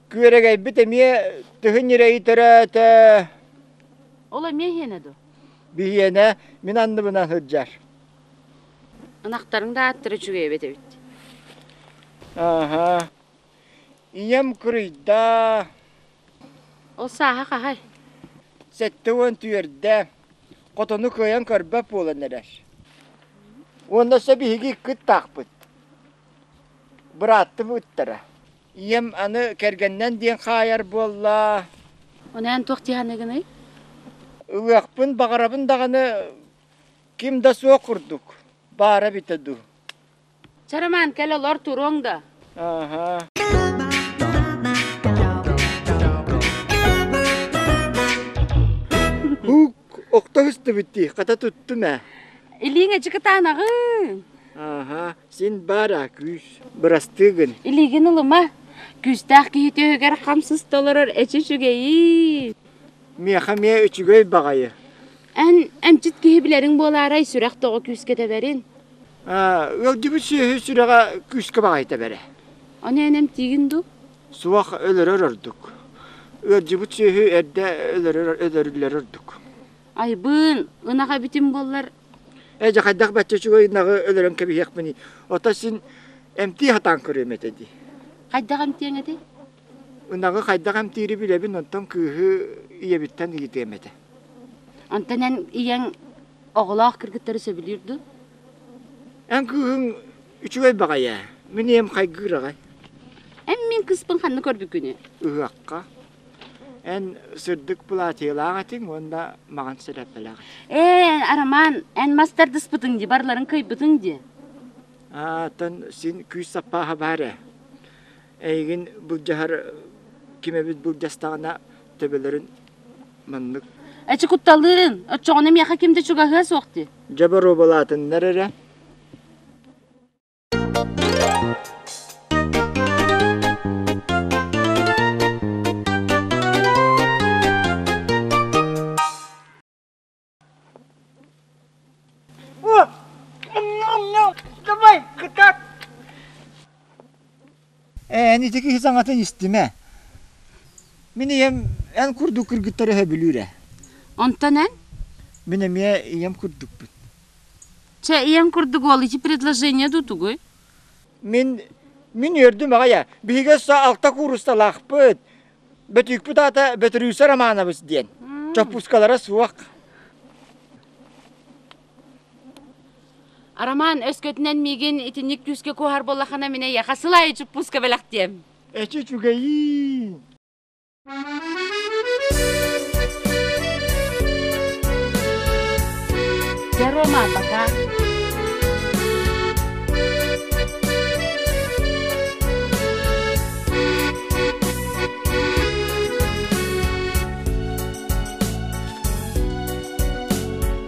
Күөрэгэйбит эмиэ Тыһы ньирэйи төрөөтө. Ол эмиэ иһиэнэ дуо? Биһиэнэ мин анныбынан сылдьар. Ынахтарыҥ да ааттара үчүгэй эбит эбит. Ааһа. Ийэм кырыйда. Ол сааһа хаһай? 74 Хотону кыайан көрбөт буолан эрэр. Уонна өссө биһиги иккит-таахпыт. Бырааттым ыттара. Ийэм аны кэргэннэн диэн хаайар буолла. Онон туох дии саныыгыный? Ылыахпын баҕарабын даҕаны ким да суох курдук. Баара эбитэ дуу. Чарамаан кэл олор туруоҥ да. Ааһа. Ук, охто ыстыбыт дии, хата туттум ээ. Илииҥ эчикытаанаҕын. Ааһа, син баар аа күүс. Бырастыы гын. Илиигин ылыма. Күүстээх киһи түөһүгэр хам сыста олорор эчи үчүгэйи. Миэхэ эмиэ үчүгэй баҕайы. Эн эмчит киһи билэриҥ буолаарай сүрэх тоҕо күүскэ тэбэрин? Ыалдьыбыт сүөһү сүрэҕэ күүскэ баҕайы тэбэрэ. Ону эн эмтиигин дуу? Суох өлөрөр ордук. Ыалдьыбыт сүөһү эрдэ өлөрөр өлөрүллэр ордук. Айбыын, ынах эбитим буоллар. Ээ дьэ хайдах бачча үчүгэй ынаҕы өлөрөн кэбиһиэхпиний? Ото син эмтии сатаан көрүөм этэ дии. Хайдах эмтиэҥ этэй? Ынаҕы хайдах эмтиири билэбин, онтон кыыһы ийэбиттэн ыйытыам этэ. Онтон эн ийэҥ оҕолоох кыргыттары сөбүлүүр дуу? Эн кыыһыҥ үчүгэй баҕайы ээ. Мин ийэм хайгыыр аҕай. Эн мин кыыспын ханна көрбүккүнүй? Ыһыахха. Эн сырдык платьелаах этиҥ уонна маҕан сэлээппэлээх этиҥ. Ээ, Арамаан, эн мас тардыспытыҥ дии, барыларын кыайбытыҥ дии. Аатан син күүс саппааһа баар ээ. Эйигин былдьаһар ким эбит былдьастаҕына төбөлөрүн маннык Эчи кутталыын, оччоҕуна миэхэ ким да чугаһыа суох дии. Дьэ боруобалаатыннар эрэ. Давай, кытаат! Эн ити киһи саҥатын истимэ. Мин ийэм эн курдук кыргыттары сөбүлүүр ээ. Онтон эн? Мин эмиэ ийэм курдукпун. Чэ, ийэм курдук уол ити предложение дуу тугуй? Мин мин үөрдүм аҕай ээ. Биһиги өссө алта куурусталаахпыт. Бөтүүкпүт аата Бөтүрүүсэ Романович диэн. Чоппускалара суох. Роман, өскөтүнэн миигин итинник күүскэ куоһар буоллахына мин эйиэхэ сыл аайы чуппуска бэлэхтиэм. Эчи үчүгэйиин. Дьэ, Рома, пока.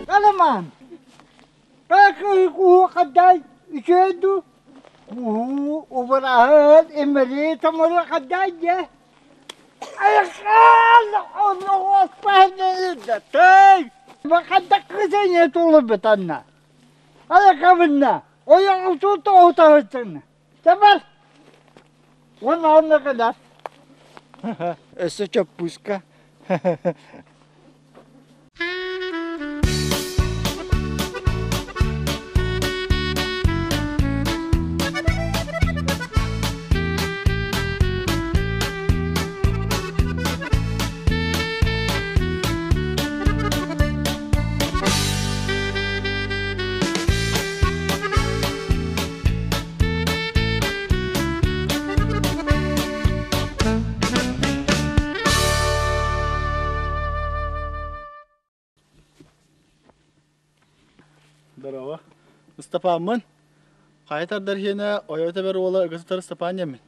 Аламан, куу хаддай үчүгэй дуу? Куу убараһын имэри томору хаддай дьэ. Өссө чоппууска. Здорово. Ыстапааммын. Хайа тардар иһиэнэ ойо тэбэр уола ыга сытар Ыстапаан диэммин.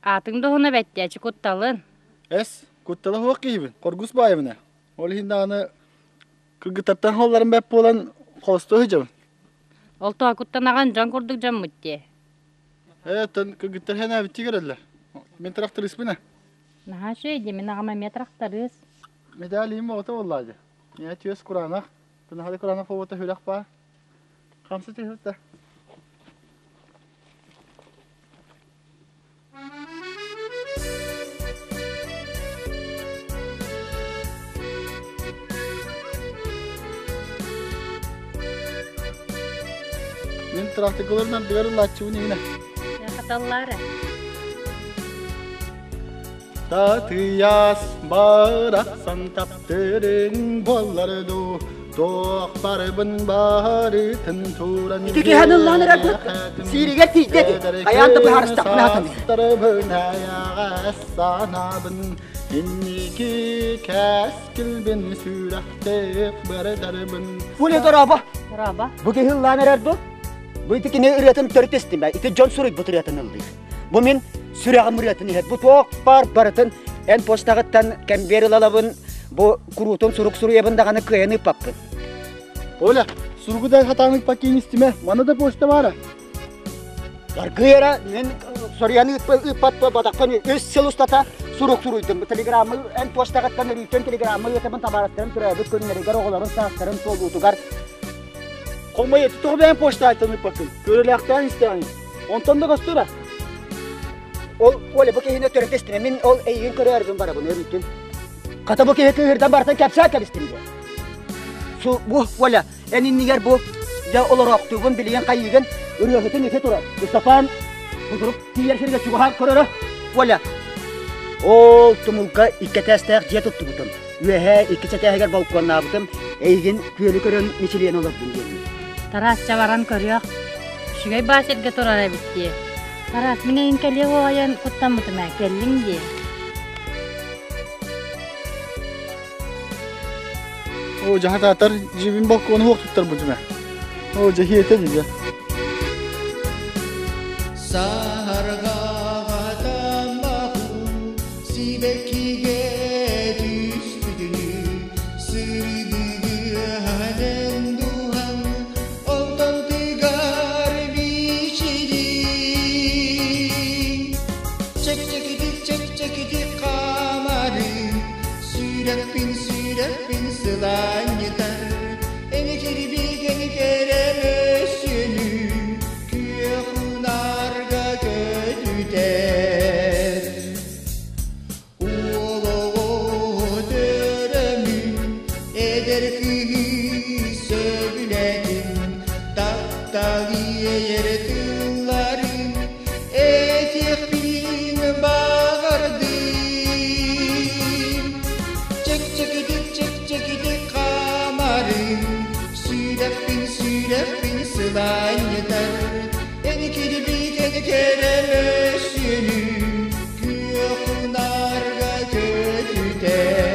Аатыҥ дуһуна бэттээчи кутталын. Эс, куттала суох киһибин. Хоргус баайыбын ээ. Ол иһин даҕаны кыргыттартан холлорум бэт буолан холостуо сылдьабын. Ол тоҕо куттанаҕын дьон курдук дьоммут дии. Ээ, оттон кыргыттар хэнээбиттии көрөллөр. Мин тракториспын ээ. Наһаа үчүгэй дии, мин аҕам эмиэ тракторист. Медаль иһин оҕото буоллаа дии. Ийэ түөс кураанах. Тынаһады кураанах буолбута сүрэх баар. Хамса түһүбүт да. Мин тракторларын ардыгар ылааччыбын иһинэ. Хаталлаары. Татыйас барахсан таптырын боллар ду, туох барыбын барытын туран Ити киһи ыллаан эрэр сииригэр тиийдэ ди. Хайаан да быһаарыстахпына хатаныы. Санабын инники кэскилбин сүрэхтик барытарбын. Фуля дорообо. Дорообо. Бу киһи ыллаан эрэр ду? Бу ити кини ырыатын төрүт истимэ. Ити дьон суруйбут ырыатын ыллыыр. Бу мин сүрэҕим ырыатын иһэр. Бу туох баар барытын эн почтаҕыттан кэмбиэр ылалабын, бу куруутун сурук суруйабын даҕаны кыайан ыыппаппын. Оля, суругу да хатаан ыыппаккын истимэ. Манна да почта баара. Аргыйара мен соруйан ыыппат бадахпын үс сыл устата сурук суруйдум. Телеграммы эн почтаҕыттан өрүүтэн телеграммы ыытабын табаарыстарым төрөөбүт күннэригэр оҕолорун саастарын туолуутугар. Хомой eti тоҕо бэйэн почта айтан ыыппаккын? Көрөлөөхтөөн истэҕин. Онтон да көстөр Ол Оля бу киһини төрөтө истимэ. Мин ол эйигин көрөөрбүн барабын өрүүтүн. Хата бу киһи кыыһырдан бартан кэпсээн кэбистим дии. Су бу Оля эн иннигэр бу дьэ олороохтуубун билигин хайыыгын ырыаһытын ити турар. Ыстапаан кутурук тиийэр сиргэ чугаһаан көрөрө. Оля ол тумулга икки этээстээх дьиэ туттубутум. Үөһээ икки этээһигэр балконнаабытым. Эйигин күөлү көрөн мичилиэн олордун диэммит. Тараас чабаран көрүөх. Үчүгэй баа сиргэ турар эбит дии. Тараас мин эйин кэлиэх уоҕайан куттаммытым ээ, кэллиҥ дии. О, жаһатаатар жибин балкону хуох туттарбытым ээ. О, жаһиэтэ дии. Саһарҕаҕатаммаху сибэккигэ түспүтүнүү сырдыгыаһанын дууһаҥ онтон тыгар бичириҥ чэпчэкитик чэпчэкитик хаамарыҥ сүрэхпин сүрэхпин сылаанньытар эни кирбик эни кэрэ мөссүөнүҥ күөх унаарга көтүтэр Уол оҕо төрөмүн, эдэр кыыһы сөбүлээтим, таптал иэйэр тылларын этиэхпин баҕардым. Чэпчэкитик, чэпчэкитик хаамарым, сүрэхпин, сүрэхпин сылаанньытар, эн кирбик, эн кэрэ мөссүөнүҥ күөх унаарга көтүтэр.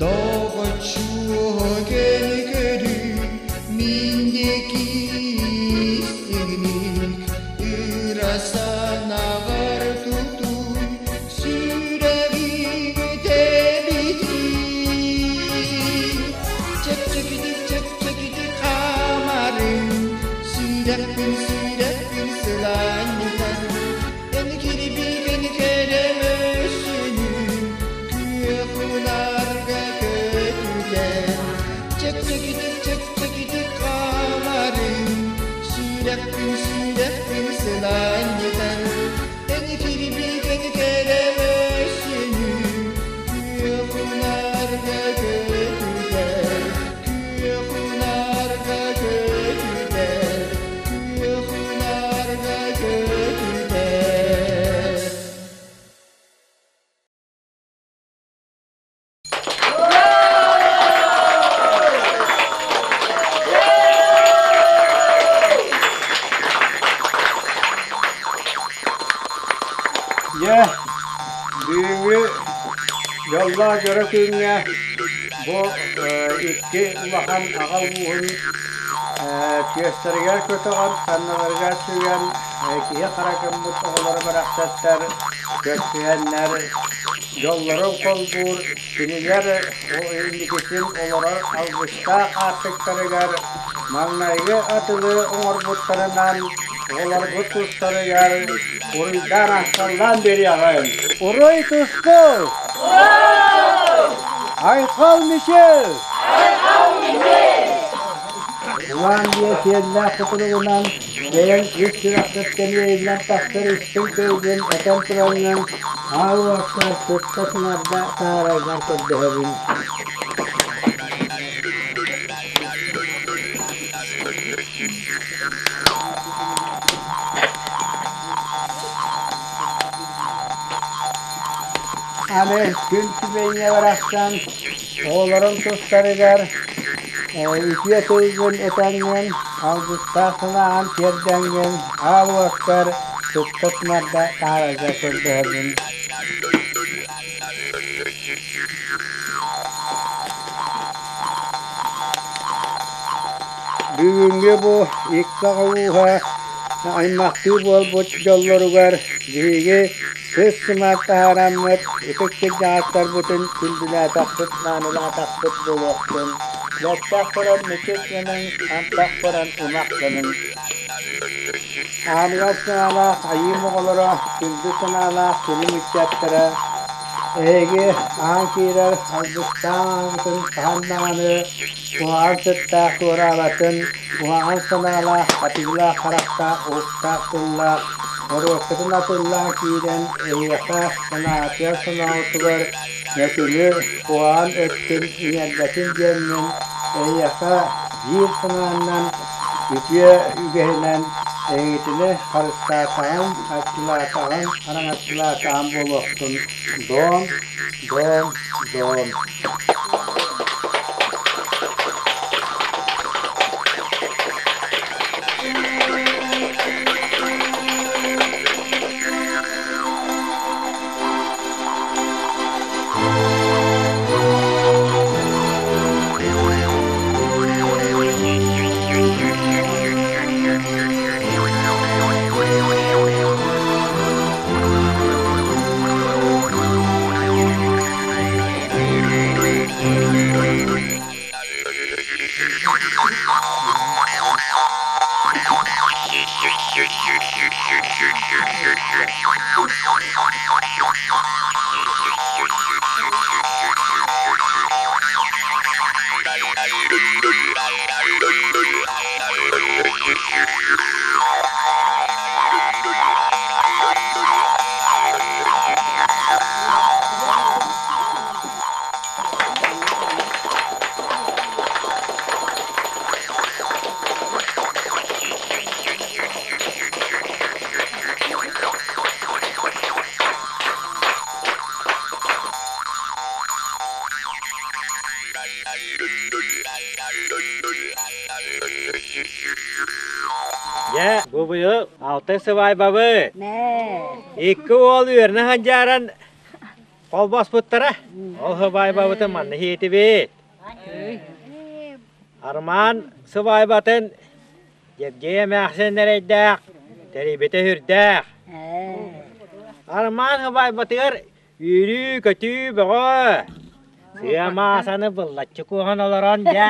Доҕоччуок көрүү миндеки истиҥник ыра санаҕар тутуй сүрэҕиҥ тэбитин чэпчэкитик чэпчэкитик хаамарыҥ сүрэхпин сүрэхпин сылаанньытар эн кирбик эн кэрэ мөссүөнүҥ күөх унаарга көтүтэр чэпчэкитик чэпчэкитик хаамарыҥ сүрэхпин сүрэхпин сылаанньытар эн кирбик эн кэрэ мөссүөнүҥ күөх унаарга көтүтэр күөх унаарга көтүтэр күөх унаарга көтүтэр Дьэ, бүгүҥҥү дьоллоох дьоро күҥҥэ бу икки улахан аҕа ууһун түөстэригэр көтөҕөн, санныларыгар сүгэн киһи хара гыммыт оҕолоро барахсаттар көрсүһэннэр дьоллорун холбуур, кинилэр инникитин олорор алгыстаах аартыктарыгар маҥнайгы атылы оҥорбуттарынан оҕолорбут тустарыгар уруйдаан ахталлаан биэриэҕиҥ. Уруй туску! Айхал Мичил! Айхал Мичил! Улаан биэ сиэллээх кутуругунан бэйэҥ үс сүрэххиттэн иэйиллэн тахсар истиҥ тылгын этэн тураҥҥын аал уоккар кытта сыҥарда таһаараргар көрдөһөбүн. Аны күн түбэйиҥэ барахсан оҕолорун тустарыгар үтүө тылгын этэҥҥин, алгыстаах санааҕын тиэрдэҥҥин аал уоккар сытта сымарда таһаарарга көрдөһөбүн. Бүгүҥҥү бу икки аҕа ууһа аймахтыы буолбут дьоллоругар биһиги сыс-сымар таһаараммыт ытык кырдьаҕастарбытын күндүлээтэхпит, маанылаатахпыт буолуохтун. Бэттэх баран мичик гыныҥ, антах баран ымах гыныҥ. Аныгас санаалаах айыым оҕолоро, күндү санаалаах күнүм ыччаттара, эһиги аан киирэр алгыстаах аҕабытын хаһан даҕаны куһаҕан сыттаах туораабатын, куһаҕан санаалаах, хатыылаах харахтаах, уһуктаах тыллаах, боруоккутун атыллаан киирэн эһиэхэ санаатыгар санаабытыгар мөкүнү, куһаҕан өттүн иҥэрбэтин диэммин эһиэхэ биир санааннан үтүө үгэһинэн эһигитини харыстаатаҕым, арчылаатаҕым, араҥаччылаатаҕым буолуохтун. Дом, дом, дом. Дьэ, бу быйыл алты сыбаайбабыт. Икки уол үөрэнэ сылдьааран холбоспуттара. Ол сыбаайбабытын манна иһиэтибит. Арман сыбаайбатын Дьэбдьиэй эмээхсин эрэйдээх, тэрийбитэ сүрдээх. Арман сыбаайбатыгар үөрүү-көтүү бөҕө. Сыа маасаны быллаччы куоһан олорон дьэ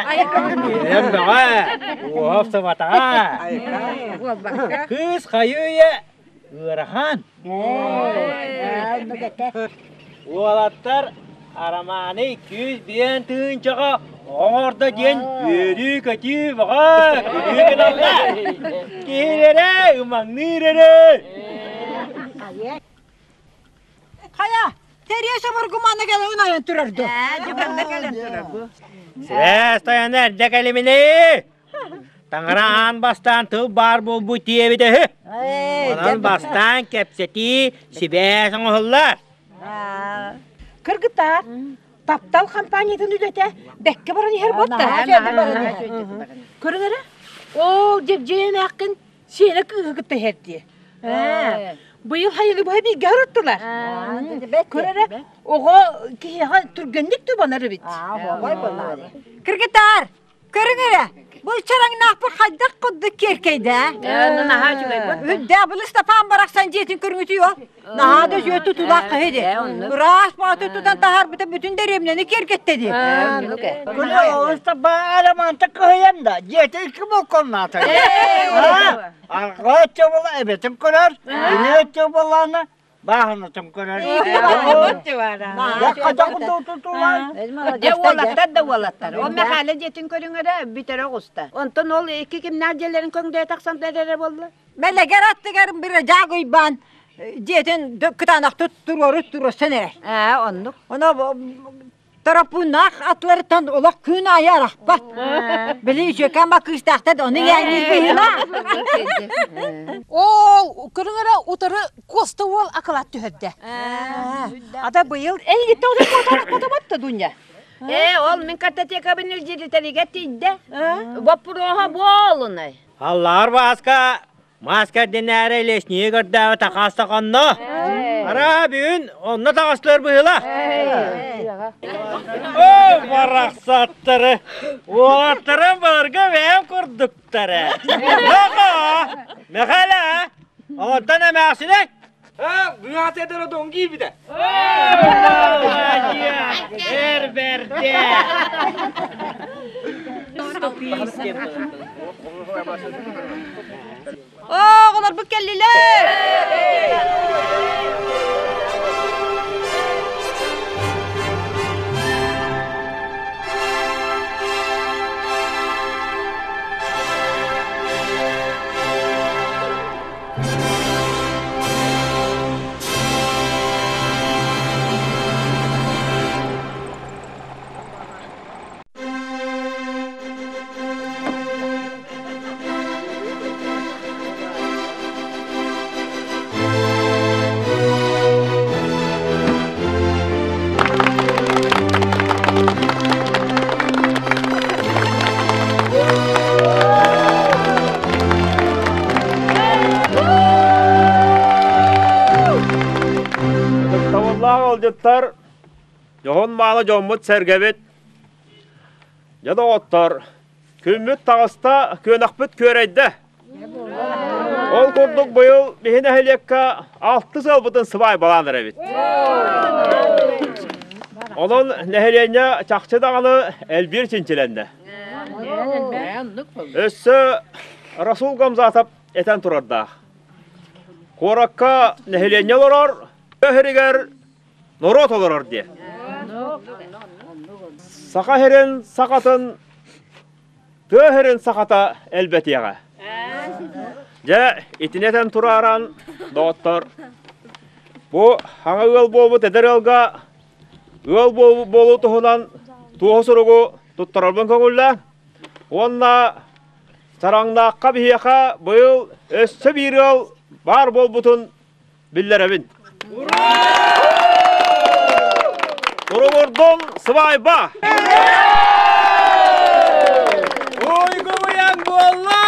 үөрэн бөҕө, уоһа охсубатаҕа. Кыыс хайыы-үйэ ыарахан. Уолаттар Арамааны 205 тыһыынчаҕа оҥордо диэн үөрүү-көтүү бөҕө күлүү гыналлар. Киһилэрэ ымаҥныыр эрэ. Хайа, Тереса Бургумана кэлэн айан турар дуо? Дьүгэннэ кэлэн турар бу. Сээс тойоно эрдэ кэлимини! Таҥара аан бастаан тыл баар буолбут диэбит үһү. Онон бастаан кэпсэтии, сибээс оҥоһуллар. Кыргыттар, таптал компаниятын үлэтэ бэккэ баран иһэр буолта. Көрүҥ эрэ, ол дьэбдьиэй эмээххин сиэнэ кыыһы кытта иһэр дии. Быйыл хайыны быһа бииргэ ырыттылар. Көр эрэ, оҕо киһиэхэ түргэнник тубанар эбит. Кыргыттар, көрүҥ эрэ. Бу чараҥнаахпыт хайдах курдук киэркэйдэ. Ээ, наһаа үчүгэй бу. Үрдэ былы Степан барахсан дьиэтин көрүҥүтүй ол. Наһаа да үчүгэй тутулаах киһи ди. Ыраас баҕаты тутан таһаарбыта бүтүн дэриэбинэни киэргэттэ ди. Күнэ Степан Романта кыһыйан да, дьиэтэ икки балконнаата. Арҕаа өттө була эбэтин көрөр, илин өттө буоллаҕына Бааһынатым көрөр. Дьэ уолаттар да уолаттар. Ол Мэхээлэ дьиэтин көрүҥэрэ бүтэрэ оҕуста. Онтон ол икки кимнээх дьиэлэрин көҥдөйө тахсан эрэрэ буолла. Мэлэгэр аттыгар бирожак уйбаан дьиэтин кытаанах туруору туруорсан эрэр. Ээ, оннук. Оно Тороппуннаах атларыттан олох күн аайы арахпат. Били үчүөккэ ама кыыстаахтар ону иэйиир быһыылаах. Ол көрүҥ эрэ утары Куоста уол акылаат түһэрдэ. Ата быйыл эйигиттэн утары куотарахпатабат да Дуня. Ээ, ол мин картотекабын илдьиритэригэр тиийдэ. Боппуруоһа буолунай. Аллаар Бааска Мас кэрдинээри лесниги көрдөөбүт такаста хонно. Ара бүгүн онно таҕыстылар быһыыла. Оо, барахсаттары! Уолаттарым баларга бэйэм курдуктара. Нохо! Мэхээлэ! Онтон эмээхсинэ? Бүгүн атыадара дон киирбитэ. Эр бэрдэ! Оҕолорбут кэллилэр! Ытыктабыллаах ыалдьыттар, дьоһун мааны дьоммут-сэргэбит, Дьэ доҕоттор, күммүт таҕыста, күөнэхпит күөрэйдэ. Ол курдук быйыл биһи нэһилиэккэ алтыс ыалбытын сыбаайбалаан эрэбит. Онон нэһилиэнньэ чахчы даҕаны элбиир чинчилэннэ. Өссө Расул Гамзатов этэн турардаах. Куоракка нэһилиэнньэ олорор, өһөрүгэр норуот олорор диye. Саха сирин сахатын тыа сирин сахата элбэтиэҕэ. Дьэ, итини этэн турааран, доҕоттор, бу хаҥа ыал буолбут эдэр ыалга ыал буолуу туһунан туоһу суругу туттарарбын көҥүллээ. Уонна Чараҥнаахха биһиэхэ быйыл өссө биир ыал баар буолбутун биллэрэбин. Туругурдун сыбаайба! Уйгуйан буолла!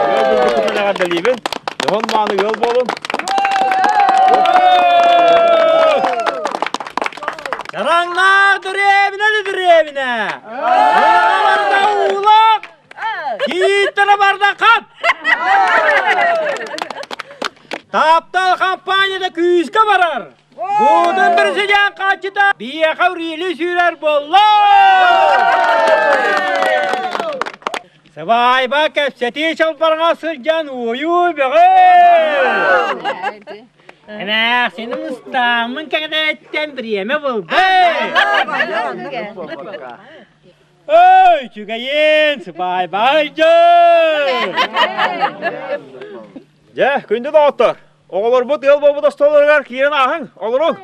Ыал булбуккутун эҕэрдэлиибин. Дьоһун мааны ыал буолун. Чараҥнаах дэриэбинэ да дэриэбинэ! Барда уулаах! Кииттэрэ барда хат! Таптал компанията күүскэ барар! Буутун президент хааччыта биһиэхэ үрүйэлии сүүрэр буолла! Сыбаайба кэпсэтии чалбарга сылдьан уойуу бөҕө! Эмээхсиним ыстааммын кэҥэтээттэн бириэмэ булбай! Ой, үчүгэйин, сыбаайбай дьон! Дьэ, күндү доҕоттор, оҕолорбут ыал буолбут остуолларыгар киирэн ааһыҥ, олоруҥ!